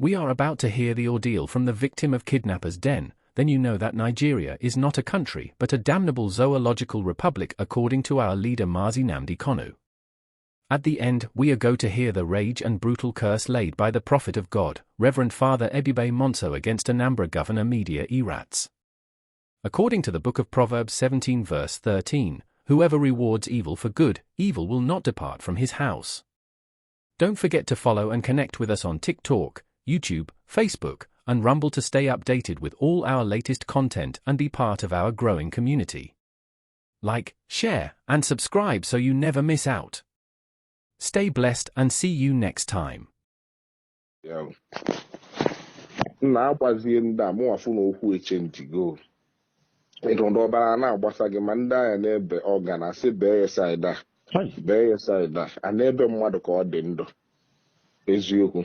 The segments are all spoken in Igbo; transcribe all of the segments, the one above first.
We are about to hear the ordeal from the victim of kidnappers' den. Then you know that Nigeria is not a country but a damnable zoological republic according to our leader Mazi Nnamdi Kanu. At the end, we are go to hear the rage and brutal curse laid by the prophet of God, Reverend Father Ebube Muonso, against Anambra Governor Media Rats. According to the book of Proverbs 17 verse 13, whoever rewards evil for good, evil will not depart from his house. Don't forget to follow and connect with us on TikTok, YouTube, Facebook, and Rumble to stay updated with all our latest content and be part of our growing community. Like, share, and subscribe so you never miss out. Stay blessed and see you next time. Ya na-agbazie ndị a mụnwafụ na okwu echenjigo ịdụ ndị ọbara na-agbasa gị ma ndị agha na-ebe ọga asị bee ya side a, bee ya side a, a na-ebe mmadụ ka ọ dị ndụ. Eziokwu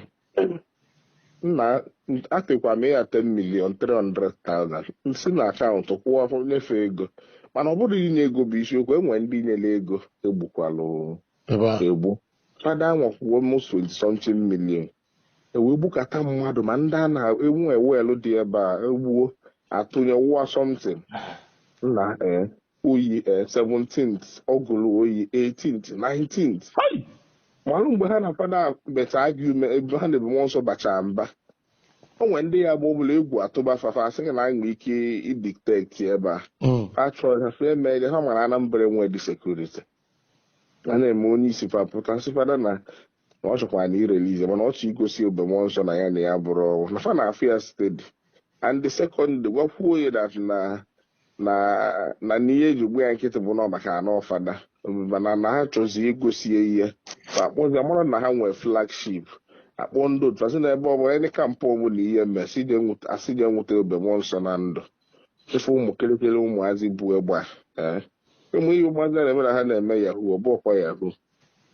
nna, atịkwa m ya 10 million 300,000 si na akaụntụ kwụọ nyefee ego, mana ọ bụrụ inye ego bụ isiokwu. Enwere ndị nyere ego egbukwalụ ebe a. Egbu fada nwakwuo almost 20 something million ewee gbukata mmadụ, ma ndị a na-enwe ewelu dị ebe a egbuo atụnye wụwa something nna. Ee, oyi, ee, 17th ọgụlụ oyi, 18th, 19th malụ mgbe ha na fada beta argument ebe ha na ebube nsọ bacha mba. O nwere ndị ya bụ ọbụla egwu atụba fafa asị gị na anyị nwere ike idetect ebe a. Ha chọrọ ha fee mee ha mara Anambra enwe dị security a na-eme. Onye isi fa pụta sị fada na na ọ chọkwara na irelease, mana ọ chọ igosi ebube nsọ na ya na ya bụrụ na fa na-afụ ya steady. And the second gwakwuo ya that na n'ihe eji gbu ya nkịtị bụ na maka anọ fada, mana na ha chọzi igosi ya ihe fa akpọzi amara na ha nwee flagship akpọ ndị otu asị na ebe ọ bụla ndị camp ọbụla ihe mee asị je nweta ebube mmụọ nsọ na ndụ. Ife ụmụ kịrịkịrị ụmụazị bụ egbe a, ee, ụmụ ihe ụmụazị a na-eme na ha na-eme yahoo, ọ bụkwa yahoo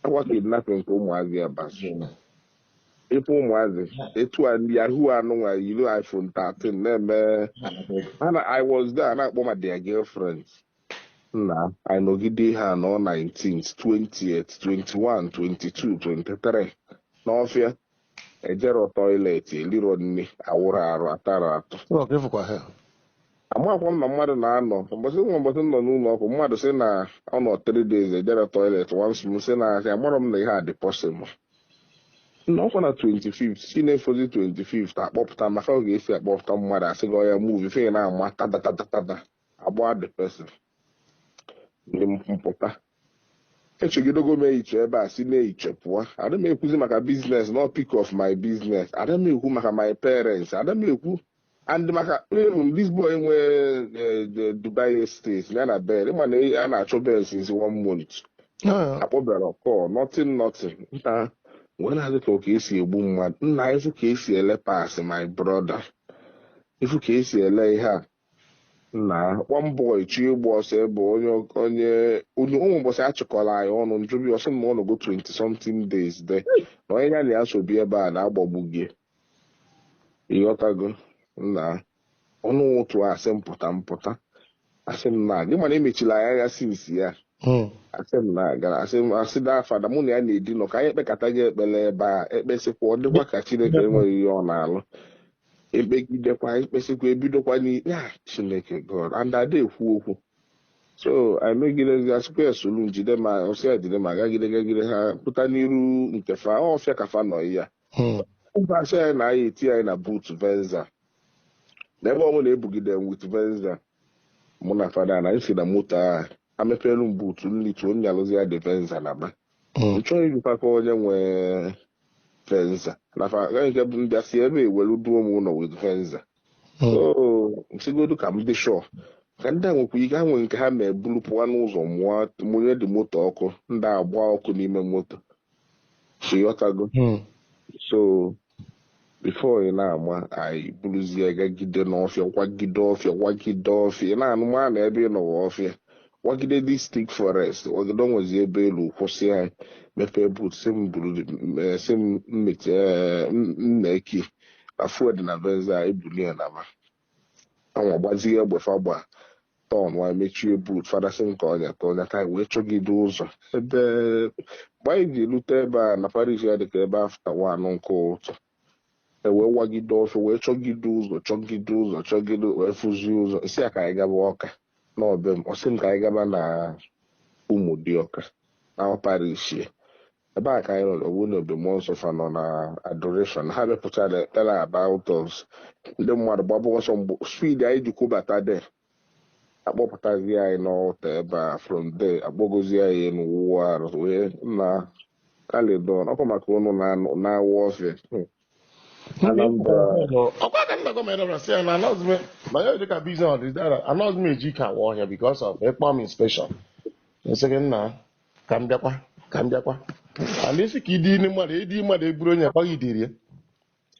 akwa kidnapping nke ụmụazị ya bazi. Ife ụmụazị etu a ndị yahoo anụnwa yiri iPhone 13 na-eme ha na I was there na-akpọ ma their girlfriends nna anyị nọgide ha nọ 19th, 20th, 21, 22, 23 n'ọfịa, ejero toilet, eliro nri, awụrụ arụ, atara atụ. Ụlọ ka ịfụkwa ha. Amakwa m na mmadụ na-anọ mbọsị nwa mbọsị nọ n'ụlọ ọkụ, mmadụ sị na ọ nọ 3 days ejere toilet once. M sị na asị amarọ m na ihe a dị possible. Nna, ọkwa na 25th si na-efozi 25th akpọpụta maka ọ ga-esi akpọpụta mmadụ, asị gị ọya move ife na-ama tadatatatata agba the person. Ndị mpụta echegidogo m ehicha ebe a si na-ehiche pụọ. Ada m ekwuzi maka business, no pick of my business. Ada m ekwu maka my parents, ada m ekwu and maka even this boy nwe the Dubai estate ya na bed ịma na a na-achọ bed since one month. Akpọbịara call, nothing, nothing. Nta wee na-adị ka ka esi egbu mmadụ nna. Ifu ka esi ele pass, my brother, ifu ka esi ele ihe a nna. One boy chi ịgba ọsọ ebe onye onye onye ụmụ ụbọchị achịkọrọ anyị ọnụ njụbi ọsọ na ọ nọgo 20 something days there na onye ya na ya so bi ebe a na-agbagbu gị. Ịghọtago nna? Ọnụ ụtụ asị mpụta mpụta, asị m na gị mana emechila anyị anya since ya. Asị m na gara asị m asị daa fada mụ na ya na-edinọ ka anyị ekpekata gị ekpere ebe a, ekpesịkwa ọ dịkwa ka Chineke enweghị ihe ọ na-alụ, ekpegidekwa ekpesịkwa ebidokwa ya Chineke God and ada ekwu okwu. So anyị megidezi asịkwa ya solu njide ma ọsị ya jide ma gagide gagide ha pụta n'iru nke fa ọfịa ka fa nọ ya. Ụba asị anyị na anyị eti anyị na boot Venza na ebe ọbụla ebugide m with Venza. Mụ na fada na anyị si na moto a amepelu m boot nlituo nyalụzi ya dị Venza na ba. Nchọghị ijikwa onye nwe Venza na fa nke bụ mbịa si ebe ewelu duo m ụlọ with Venza. So nsigodu ka m dị sure ka ndị a nwekwa ike ha nwere nke ha ma ebulu pụọ n'ụzọ mụọ mụnye dị moto ọkụ, ndị agba ọkụ n'ime moto, ịghọtago? So before ị na-ama, anyị buruzie gagide n'ọfịa, kwagide ọfịa, kwagide ọfịa, ị na-anụ ma na ebe ị nọwa ọfịa, kwagide district forest, kwagide onwezi ebe elu kwụsị anyị, mepee boot si m buru, si m mmechi mmeki na fuel dị na Venza ebuli ya na ma anwa gbazie egbe fa gba tọn nwa mechie boot. Fada sị m ka ọnya ka ọnya ka anyị wee chọgide ụzọ ebe mgbe anyị ji rute ebe a na parish ya dịka ebe after 1 nke ụtụ. E wee wagide ọsọ, wee chọgide ụzọ, chọgide ụzọ, chọgide, wee fụzie ụzọ. Isi ya ka anyị gaba Ọka n'ọbe m. Ọ sị m ka anyị gaba na Ụmụdịọka na parish ebe a ka anyị nọ. Ọbụ na obi mmụọ nsọ fa nọ na adoration, ha bepụtara ekpere about us. Ndị mmadụ gbaba ọsọ mgbe speed anyị ji kwubata de akpọpụtazi anyị n'ọta ebe a. From there akpọgozi anyị elu wụwa arụ wee na kalidon ọkwa maka ụnụ na-awa ọfịa. Anambra. Ọkwa ka nna gọọmenti ọbụla sị ya na anọghịzi m ma ya dịka biznes dị dara, anọghịzi m eji ike awa ọhịa because of ịkpọ m inspection. Nsị gị nna, ka m bịakwa, ka m bịakwa, and isi ka ịdị ime mmadụ, ịdị mmadụ eburu onye akwaghị idiri ya.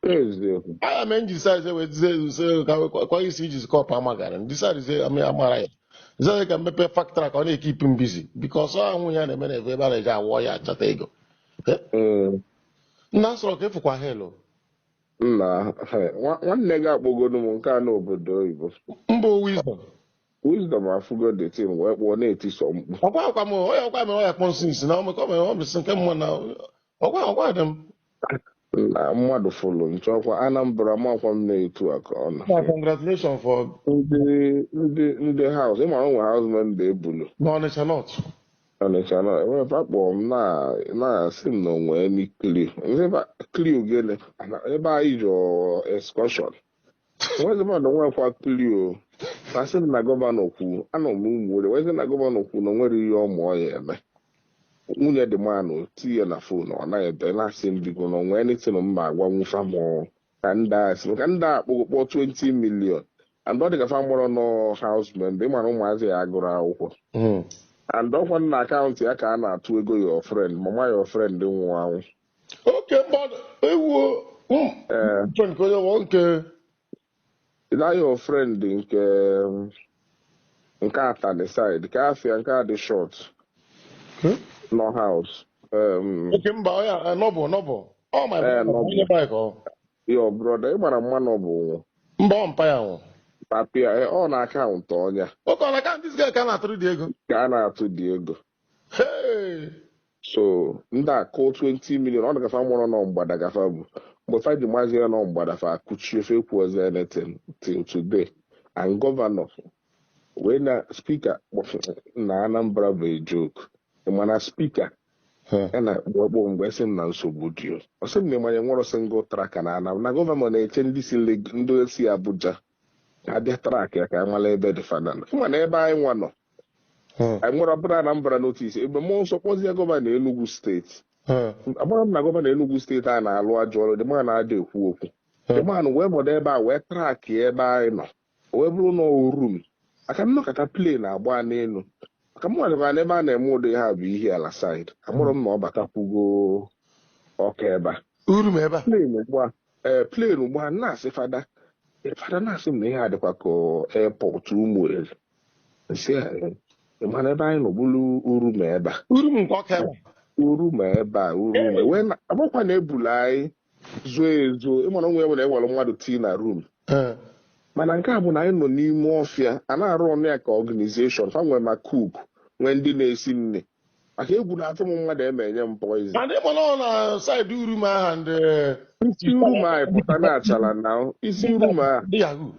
Eziokwu. Aya mee nji decide wee dize ka kwaghị isi iji kọpụ amagara m decide amara ya decide ka mmepe factory ka ọ na-ekeep m busy because ọ anwụ ya na-eme na ebe a na-eji awọ ya achọta ego. Nna sọrọ ka ịfụkwa helo. Nna he, nwanne gị akpọgodu m nke a n'obodo oyibo. Mbụ Wisdom. Wisdom afụgo the thing wee kpọọ na-eti sọ mkpu. Ọkwa ọkwa m onye ọkwa mere ọya kpọ nsị nsị na ọmekọ mere ọ bụ nke mmụọ na ọkwa ọkwa dị m. Na mmadụ fụlụ nchọkwa Anambra makwa m na-etu a ka ọ nọ. Na congratulations for Ndị house, ịmara onwe house member ebulu n'Ọnịcha North. Ọnịcha nọ enwe kpọọ m na na-asị m na onwe ni clue. Clue gịnị? Ebe anyị jọ excursion nwezi mmadụ nwekwa clue o. Asị m na governor kwu anọ m ụmụ wezi na governor kwu na onwere ihe ọ mụọ ya eme. Nwunye dị manụ tinye na phone, ọ naghị ebe na-asị m biko na onwe anything m ma agwa nwụfa m ka ndị a sị ka ndị a kpọkpọ 20 million and ọ dị ka fa mụrụ nọ house member. Ịmara ụmụazị ya agụrụ akwụkwọ and ọkwa na account ya ka a na-atụ ego your friend, mama your friend nwụ anwụ. Oke mmadụ ewu. Ee. Nke onye wọ nke that your friend nke Atani side ka afịa nke a dị short nọ house. Oke mba ọya nọbụ nọbụ ọ my Eh, brother. Noble. Onye bike ọ Your brother, ịmara mma nọ bụ mba ọ mpa ya nwụ. Papia ọ na account ọnya. Oke ọ na ka this guy ka a na-atụrụ dị ego. Ka a na-atụ dị ego. Hey! So ndị a kụọ 20 million, ọ dịgafa mụrụ nọ mgbada gafa bụ mgbe fa ji mazi ya nọ mgbada fa akụchie fe kwuozi anything till today. And governor wee na speaker na Anambra bụ a joke. Mana speaker ya na kpọkpọ mgbe sị m na nsogbu dị o. Ọ sị m na ịmanye nwere single tracker na Anambra na governor na-eche ndị si ndị si Abuja ka abịa track ya ka a mara ebe dị fana mana ebe anyị nwa nọ. Anyị nwere ọbụla Anambra notice ebe mmụọ nsọ kpọzie governor Enugu steeti. Agbara m na governor Enugu steeti a na-alụ ajọ ọrụ dị ma na-ada ekwu okwu dị man wee nọdụ ebe a wee track ebe anyị nọ wee bụrụ na orum aka nnọkọta plane agba n'elu maka mụ nwadịbara n'ebe a na-eme ụdị ha bụ ihe ala side amụrụ m na ọ batakwugo ọka ebe a. Uru m ebe a. Plane ugbu a, ee, plane ugbu a na-asị fada fada na-asị m na ihe a dịkwa ka airport Ụmụeri nsị a, ị mana ebe anyị nọ bụrụ uru ma ebe a. Uru m nke ọka ebe a. Uru ma ebe a, uru ma wee agbakwa na ebulu anyị zuo ezuo. Ịmara onwe ya bụ na ewere mmadụ tii na room. Mana nke a bụ na anyị nọ n'ime ọfịa a na-arụ ọnụ ya ka organization fa nwee ma cook, nwee ndị na-esi nri maka egwu na-atụ m mmadụ eme enye m poison. And ịma na ọ na side uru m aha ndị Isi room a ịpụta na achala na isi room a. Ndị yahoo.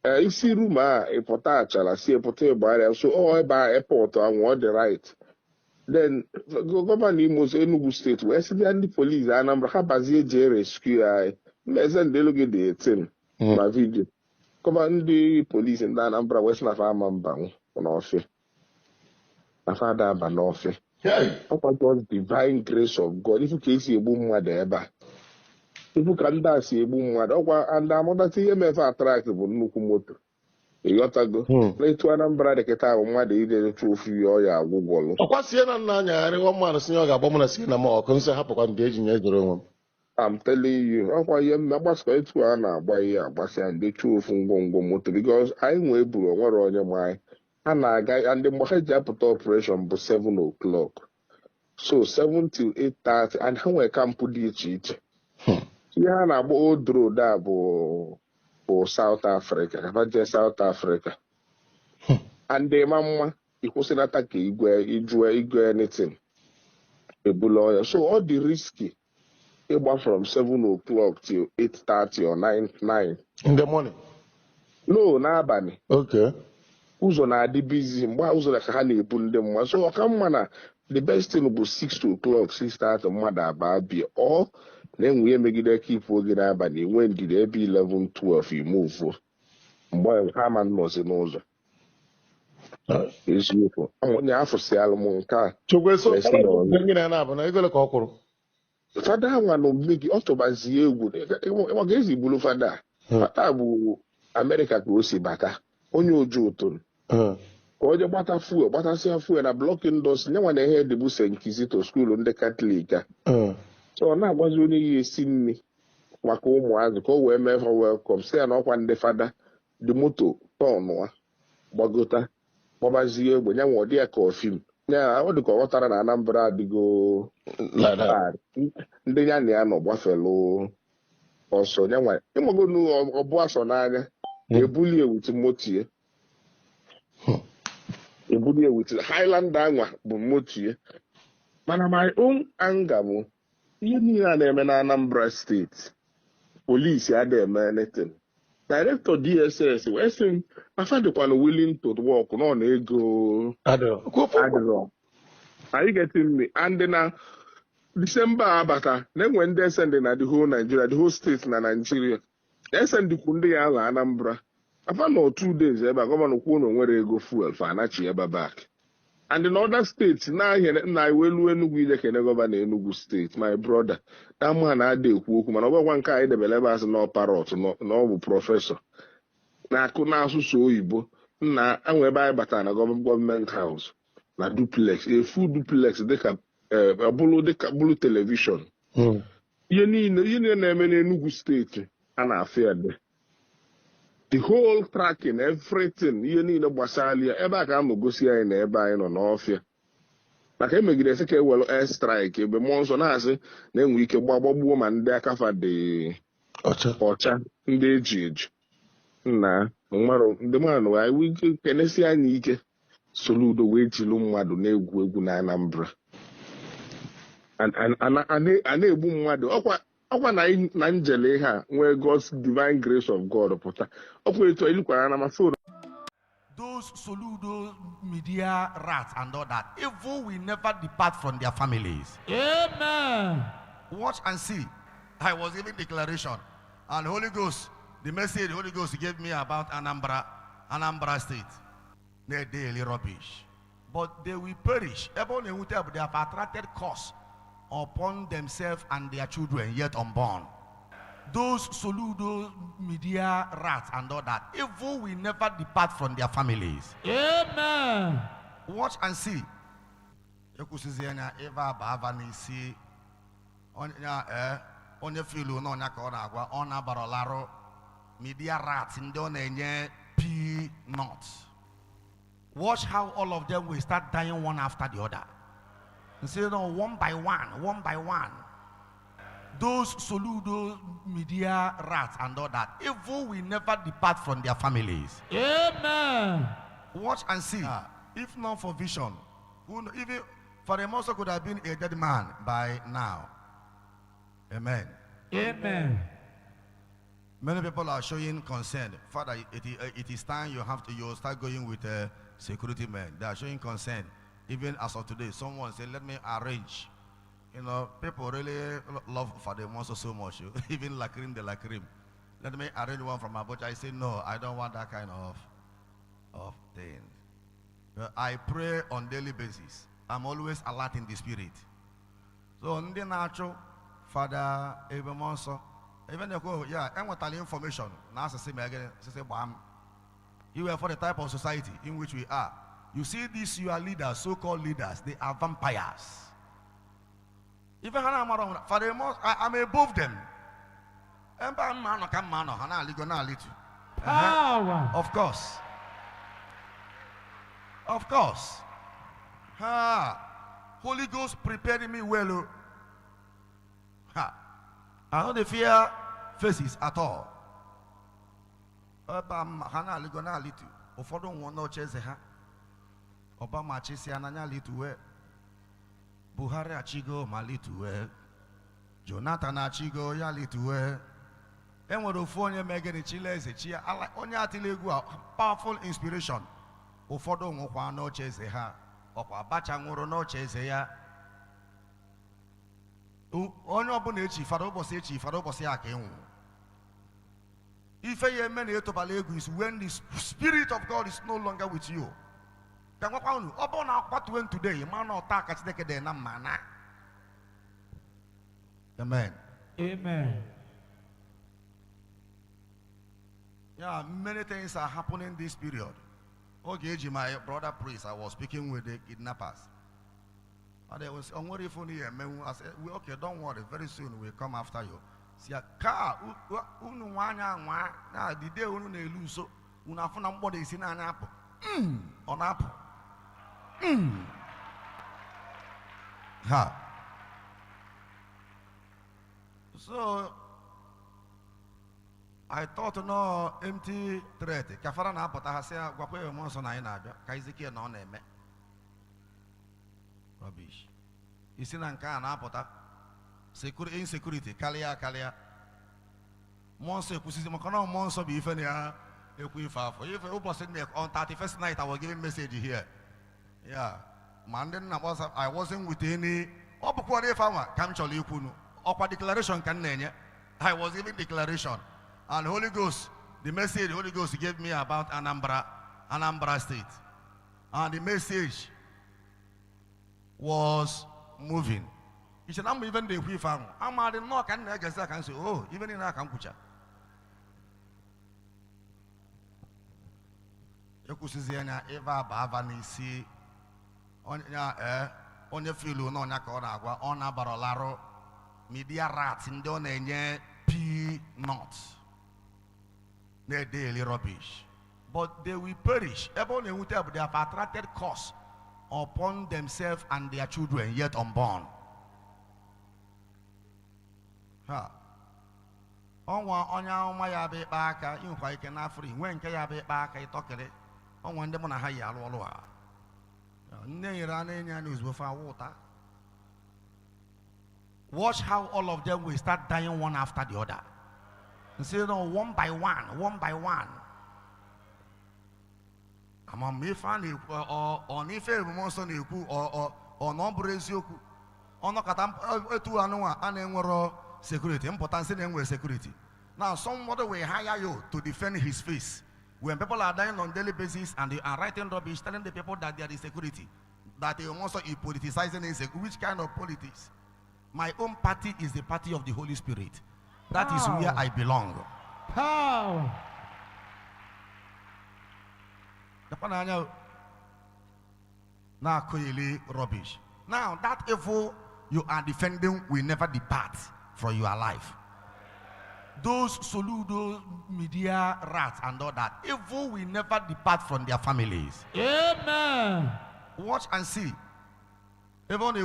Ee, isi room a ịpụta achala si ịpụta ịgbarịa so ọ ebe a airport ahụ ọ dị right. Then governor Imo Enugu steeti wee sị bịa ndị polisi Anambra ha bazie jee rescue anyị mmeze ndị elu gị dị 18 ma video kọba ndị polisi ndị Anambra wee sị na fa ama mbanwu n'ọfịa na fa ada aba n'ọfịa. Hey! Ọkwa just divine grace of God. Ifu ka esi egbu mmadụ ebe a, ifu ka ndị a si egbu mmadụ ọkwa and amụdata ihe mefe attract bụ nnukwu moto ịghọtago. Na etu Anambra dị kịta bụ mmadụ ide chụ ofu ihe ọya agwụgwọlụ. Ọkwa sie na nna anyagharị nwa mmadụ si ya ọ ga-agba mụ na sie na m ọkụ nsị hapụkwa ndị eji nye jụrụ onwe m. I'm telling you, ọkwa ihe mme agbasịkwa etu a na-agba ihe agbasịa ndị chụọ ofu ngwongwo moto because anyị nwee buru onwere onye ma anyị ha na-aga ndị mgbe ha ji apụta operation bụ 7 o'clock, so 7 till 8:30 and ha nwere camp dị iche iche. Ihe ha na-agba old road a bụ South Africa ka ha jee South Africa and ịma mma ịkwụsịnata ka igwe ijue igwe anything ebula ọya so ọ dị risky. Ịgba from 7 o'clock till 8:30 or 9. In the morning. No, n'abalị. Okay. Ụzọ na-adị busy mgbe ụzọ ka ha na-ebu ndị mmadụ. So ọka mma na the best thing bụ 6 o'clock, 6:30 mmadụ abaa bịa ọ na-enwe ihe megide ka ifu oge n'abalị enwe ndidi ebe 11, 12 imuvuo mgbe ha ma nnọzi n'ụzọ. Eziokwu onye afụsịalụ m nke a. Chukwu so na ego ka ọ kwụrụ. Fada nwa na omume gị ọ tụbazie egwu maka ezi bulu fada. Fada bụ Amerịka ka o si bata onye oju ụtụ ka onye gbata fuel gbatasịa fuel na blọk indọstrị nyenwa na ihe dịbụ St. Kizito skuulu ndị Katọlik a. So ọ na-agwazi onye ya esi nri maka ụmụazị ka o wee mee ha welcome si ya na ọkwa ndị fada dị moto tọnụa gbagota gbabazie egbe nyanwa ọ dị ya ka ọfim ya ọ dị ka ọ ghọtara na Anambra adịgo ndị ya na ya nọ gbafelụ ọsọ nyanwa ịmagonu ọbụ asọ n'anya ebuli ewuti motie ebuli ewuti Highlander anwa bụ motie. Mana my own anger bụ ihe niile a na-eme na Anambra steeti polisi adịghị eme anything. Director DSS wee sị m afa dịkwana willing to work nọ na ego adịrọ. Are you getting me? And na December abata na-enwe ndị SND na the whole Nigeria, the whole state na Nigeria. SND kwu ndị ya ala Anambra. Afa nọ 2 days ebe a gọvanọ kwuo na o nwere ego fuel fa anachi ebe back. And in other states, na iwelu Enugu ije kene gọvanọ Enugu steeti, my brother. That man na-ada ekwu okwu mana ọ bụkwa nke anyị debere ebe asị na parrot na ọ bụ prọfesọ na-akụ n'asụsụ oyibo na anwe ebe anyị batara na gọọmenti house na duplex, a full duplex dịka bụrụ dịka bụrụ telivishọn. Ihe niile na-eme n'Enugu steeti a na-afịa ede. The whole tracking, everything, ihe niile gbasara ya ebe a ka a nọ gosi anyị na ebe anyị nọ n'ọfịa. Maka emegide sị ka ewelu air strike ebe mmụọ nsọ na-asị na-enwe ike gbagbagbuo ma ndị akafa dị ọcha ndị eji eji na ndị mmadụ anyị kenesi anyị ike Soludo wee jilu mmadụ na-egwu egwu na Anambra. A na-egbu mmadụ ọkwa na njele ihe a nwee God's divine grace of God pụta ọkwa etu ilukwara na mafo. Those Soludo media rats and all that, evil will never depart from their families. Amen. Watch and see. I was giving declaration, and Holy Ghost, the message the Holy Ghost gave me about Anambra State, their daily rubbish. But they will perish. They have attracted curse upon themselves and their children yet unborn. Those Soludo media rats and all that, evil will never depart from their families. Amen. Watch and see. Media rats in peanuts. Watch how all of them will start dying one after the other. And say, no, one by one, one by one. Those Soludo media rats and all that, evil will never depart from their families. Amen. Watch and see. If not for vision, even for a monster could have been a dead man by now. Amen. Amen. Many people are showing concern. Father, it is time you start going with security men. They are showing concern. Even as of today, someone said, let me arrange. You know, people really love Father Monso so much. Even Lakrim, the Lakrim. Let me arrange one from Abuja. I say, no, I don't want that kind of thing. But I pray on daily basis. I'm always alert in the spirit. So, ndị na-achụ Father Ebemonso, even they go, yeah, I want information. Now, you are for the type of society in which we are. You see these, your leaders, so-called leaders, they are vampires. Even I'm above them. Power. Of course. Of course. Holy Ghost prepared me well. Ha. I don't fear faces at all. Obama chisi ananya lituwe. Buhari achigo malituwe. Jonathan achigo ya lituwe. Enwere ofu onye megere chileze chi ya onye atịla egwu a powerful inspiration. Ụfọdụ nwụkwa n'oche eze ha. Ọkwa Abacha nwụrụ n'oche eze ya. Onye ọbụla echi fara ụbọchị echi fara ụbọchị ya ka ịnwụ. Ife ya eme na etobala egwu is when the spirit of God is no longer with you. Ka nwakwa unu ọ bụrụ na akwatuwe today ma na ọta aka Chineke dị na mma na. Amen. Amen. Yeah, many things are happening this period. Okay, my brother priest, I was speaking with the kidnappers. And they was on what if only I said, okay, don't worry, very soon we'll come after you. See, car, unu wanya nwa, na the day unu na-elu so, unu afụ na mgbọdọ esi na anya apụ. Ọ na-apụ. Ha. So I thought no empty threat. Kafara na apụta ha sị gwakwa ya mmụọ nsọ na anyị na-abịa ka Ezekiel na ọ na-eme. Rubbish. Isi na nke a na-apụta insecurity karịa karịa. Mmụọ nsọ ekwusizi maka na mmụọ nsọ bụ ife na ya ekwu ife afọ. Ife ụbọchị na on 31st night I was giving message here. Yeah. Ma ndị nna kpọsa I wasn't with any. Ọ bụkwara ife anwa ka m chọrọ ikwunu. Ọkwa declaration ka m na-enye. I was giving declaration. And Holy Ghost, the message the Holy Ghost gave me about Anambra State. And the message was moving. He said, I'm even the farm. I'm at the knock and I can say, oh, even in Akankucha. Eva Bavanisi on your field, no, on a barolaro, media rats in Don peanut. Their daily rubbish. But they will perish. They have attracted curse upon themselves and their children yet unborn. Ha. Ọnwa onye ọma ya bụ ịkpa aka ịnwekwa ike n'afrị nwee nke ya bụ ịkpa aka ịtọkịrị ọnwa ndị mụ na ha yi alụ ọlụ a nne nyere a na-enye anya ozugbo fa awụ ụta. Watch how all of them will start dying one after the other. And say, no, one by one, one by one. Amamife a na-ekwu ọ n'ife emume nsọ na-ekwu ọ na ọ bụrụ eziokwu ọnọkọta etu anụnwa a na-enwero security mpụta nsị na-enwere security. Now somebody will hire you to defend his face. When people are dying on daily basis and they are writing rubbish, telling the people that there is security, that they also is politicizing insecurity. Which kind of politics? My own party is the party of the Holy Spirit. That is where I belong. Power. Rubbish. Now that evil you are defending will never depart from your life. Those Soludo media rats and all that, evil will never depart from their families. Amen. Watch and see. Even the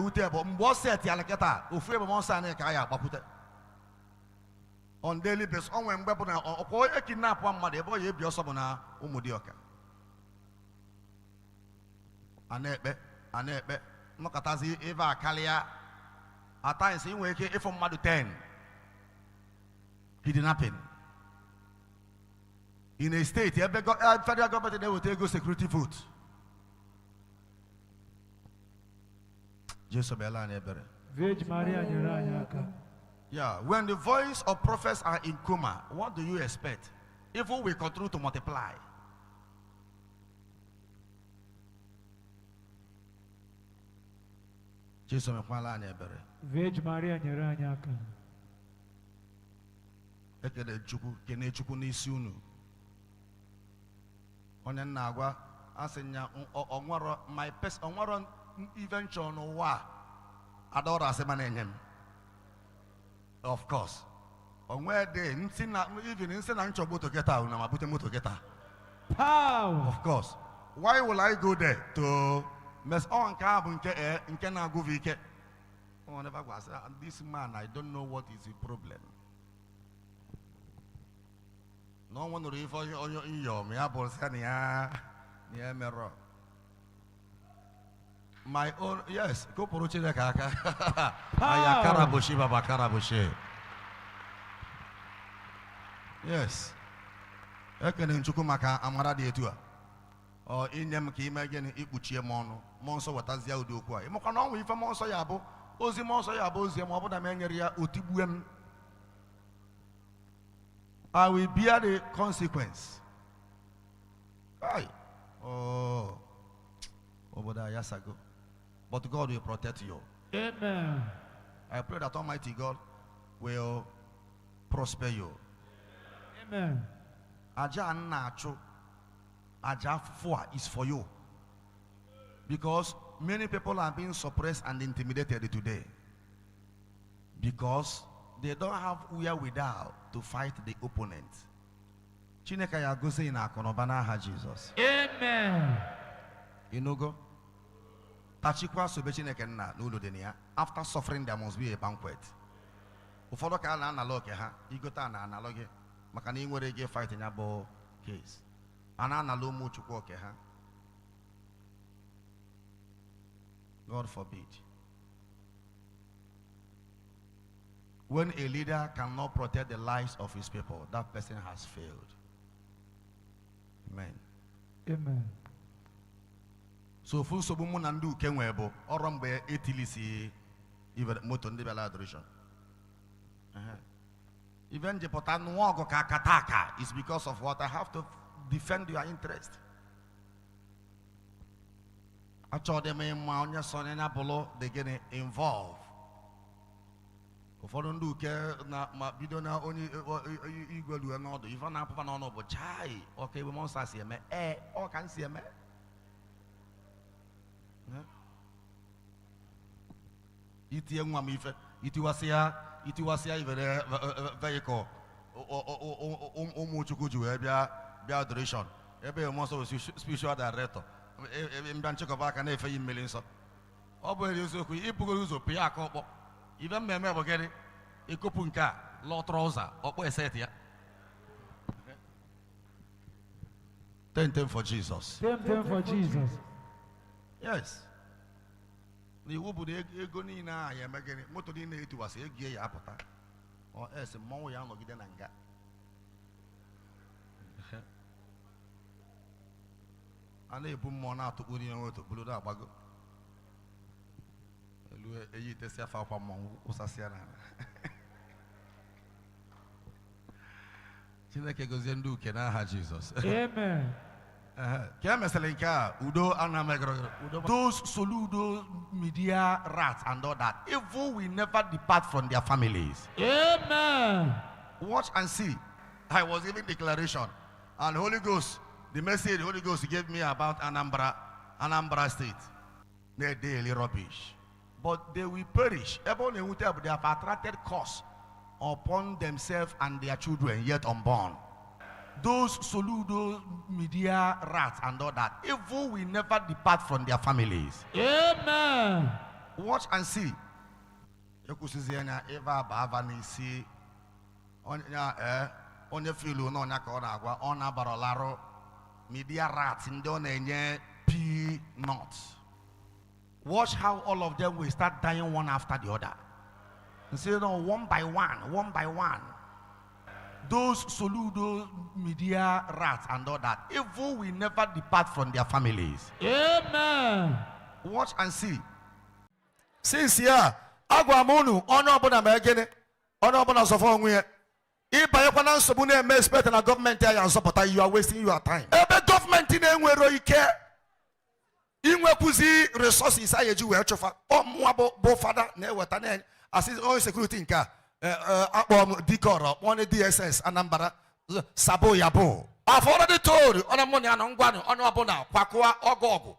on daily basis, on when weapon or kidnap one mother, boy, you be umudioka. Anebe, Mokatazi, Eva Kalia. At times, in wake if from Madu 10 kidnapping in a state, federal government they will take go security vote. Yeah, when the voice of prophets are in coma, what do you expect? Evil will continue to multiply. Ekele Chukwu, kene Chukwu n'isi unu. Onye nna agwa asị nya onwero my person onwero invention n'ụwa adọrọ asị ma na-enye m. Of course. Onwe dị nsị na even nsị na nchọ moto kịta na ma bute moto kịta. Power. Of course. Why will I go there to mess on nke a bụ nke nke na-agụvi ike? Oh, never go. This man, I don't know what is the problem. No one will if on your me ya ya mero. My own, yes, kụpụrụ Chineke aka. Aya karabushi baba karabushi. Yes. Ekene m Chukwu maka amara dị etu a. Ọ inye m ka ime gịnị ikpuchie m ọnụ. Mmụọ nsọ wetazie ụdị okwu a. Ịmakwa na ọnwa ife mmụọ nsọ ya bụ ozi mmụọ nsọ ya bụ ozi ma ọ bụ na m enyere ya otigbue m. I will bear the consequence. Aye. Oh. Obodo ayasago. But God will protect you. Amen. I pray that Almighty God will prosper you. Amen. Aja a m na-achụ, aja afụfụ a is for you. Because many people are being suppressed and intimidated today. Because they don't have wherewithal to fight the opponent. Chineke ya gosi na akụ na ụba n'aha Jizọs. Amen. Ịnụgo? Tachikwa sobe Chineke nna n'ụlọ dị na ya. After suffering there must be a banquet. Ụfọdụ ka a na-analụ oke ha, igote a na-analụ gị maka na ị nwere ike fight ya bụ case. A na-analụ ụmụ Chukwu oke ha. God forbid. When a leader cannot protect the lives of his people, that person has failed. Amen. Amen. So ofu nsogbu mụ na ndị uke nwee bụ ọrụ mgbe etilisi moto ndị bịara adoration. Ife njipụta nụọ ọgụ ka akata aka is because of what I have to defend your interest. Achọghị m ịma onye so onye bụlụ dị gịnị involve. Ụfọdụ ndị uke na ma bido na onye igwe lue n'ọdụ ife na-apụpa n'ọnụ bụ chai ọka ebe mmụọ nsọ si eme ee ọ ka m si eme. Itinye nwa m ife itiwasịa ibere vehicle ụmụ Chukwu ji wee bịa adoration ebe mmụọ nsọ bụ spiritual director ebe mbịa nchịkọba aka na-efe yi mmiri nsọ. Ọ bụ eziokwu ibugoro ụzọ pịa aka ọkpọ. Ife mmemme bụ gịnị ekopụ nke a lụọ trọza ọkpọ eset ya. 10-10 for Jesus. 10-10 for Jesus. Yes. Na iwu bụ na ego niile a ya eme gịnị moto niile etiwasị ego ya apụta ọ es mmọnwụ ya anọgide na nga. A na-ebu mmụọ na-atụkpu n'ime moto buru na-agbago elu eyi tesi afọ akwa mmọnwụ wụsasịa n'ala. Chineke gozie ndị uke n'aha Jizọs. Amen. Ka emesịrị nke a udo anamegoro. Those Soludo media rats and all that, evil will never depart from their families. Amen. Watch and see. I was giving declaration and Holy Ghost, the message the Holy Ghost gave me about Anambra State. They're daily rubbish. But they will perish. They have attracted curse upon themselves and their children yet unborn. Those Soludo media rats and all that, evil will never depart from their families. Amen. Watch and see. Onye filu na onya ka ọ na-agwa ọ na-abarọlarụ media rats ndị ọ na-enye peanuts. Watch how all of them will start dying one after the other. And say, no, one by one, one by one. Those Soludo media rats and all that, evil will never depart from their families. Amen. Watch and see. Since here, agwa m unu onye ọbụla ma gịnị onye ọbụla zọfọ onwe ya ịbanyekwa na nsogbu na-eme expect na gọọmenti anyị azọpụta, you are wasting your time. Ebe gọọmenti na-enwero ike inwekwuzi resources anyị eji wee chụfa ọmụwa bụ fada na-eweta na asị onye sekuriti nke a akpọ m dikọrọ kpọọ ndị DSS Anambra sabo ya bụ I've already told onye mụ na ya nọ ngwanụ onye ọbụla kwakụa ọgụ ọgụ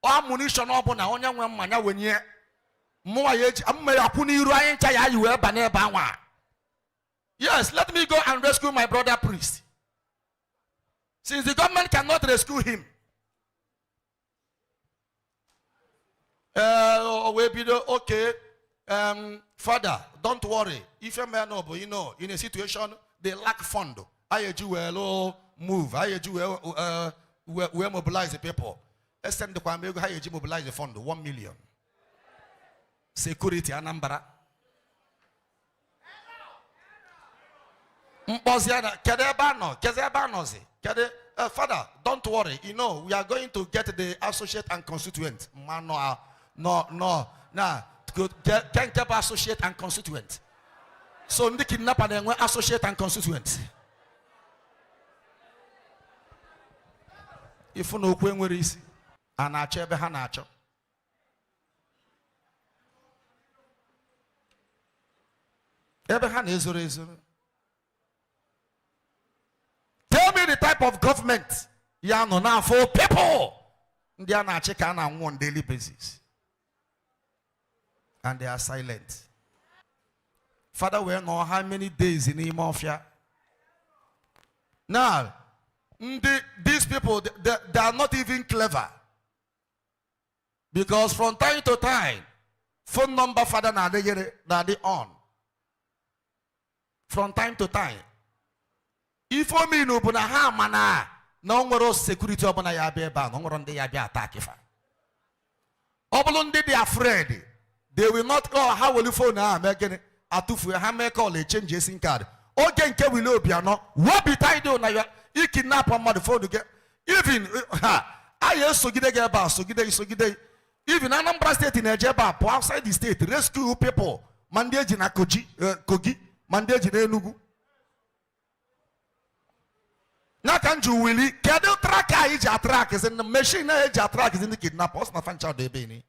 ammunition ọbụla onye nwe mmanya wenye mụnwa ya eji mma ya kwụ n'iru anyị ncha ya yi wee ba n'ebe anwa. Yes, let me go and rescue my brother priest. Since the government cannot rescue him. We bido okay. Father, don't worry. If a man, you know, in a situation they lack fund, I will move. I will mobilize the people. Esendịkwa m ego ha eji mobilize fund 1 million. Security Anambra. Mkpọzi ya na kedu ebe a nọ? Kedu ebe a nọzi? Kedu Father, don't worry. You know, we are going to get the associate and constituent. Ma no, no, no. Na, ke nke bụ associate and constituent. So ndị kidnapper na-enwe associate and constituent. Ifu na okwu enwere isi, a na-achọ ebe ha na-achọ. Ebe ha na-ezoro ezoro. Tell me the type of government ya nọ na-afụ people ndị a na-achị ka a na-anwụ on daily basis. And they are silent. Father wee nọ how many days n'ime ọfịa? Now, ndị these people, they are not even clever. Because from time to time, phone number father na-adị na-adị on. From time to time. Ife ominu bụ na ha ama na na o nwere security ọbụla ya abịa ebe a na o nwere ndị ya abịa attack fa. Ọ bụrụ ndị dị afraid, they will not call ha welu phone ahụ mee gịnị atụfuo ha mee call echange SIM card. Oge nke Willie Obianọ wobitaido na ya ikidnap mmadụ phone gị even ha anyị esogide gị ebe a sogide gị sogide gị. Even Anambra steeti na-eje ebe a pụọ outside the state rescue people ma ndị eji na Kogi ma ndị eji na Enugu. N'aka m ji Willie kedu tracker anyị ji atrack zi machine na eji atrack zi ndị kidnap ọ sị na fancha dị ebe ni.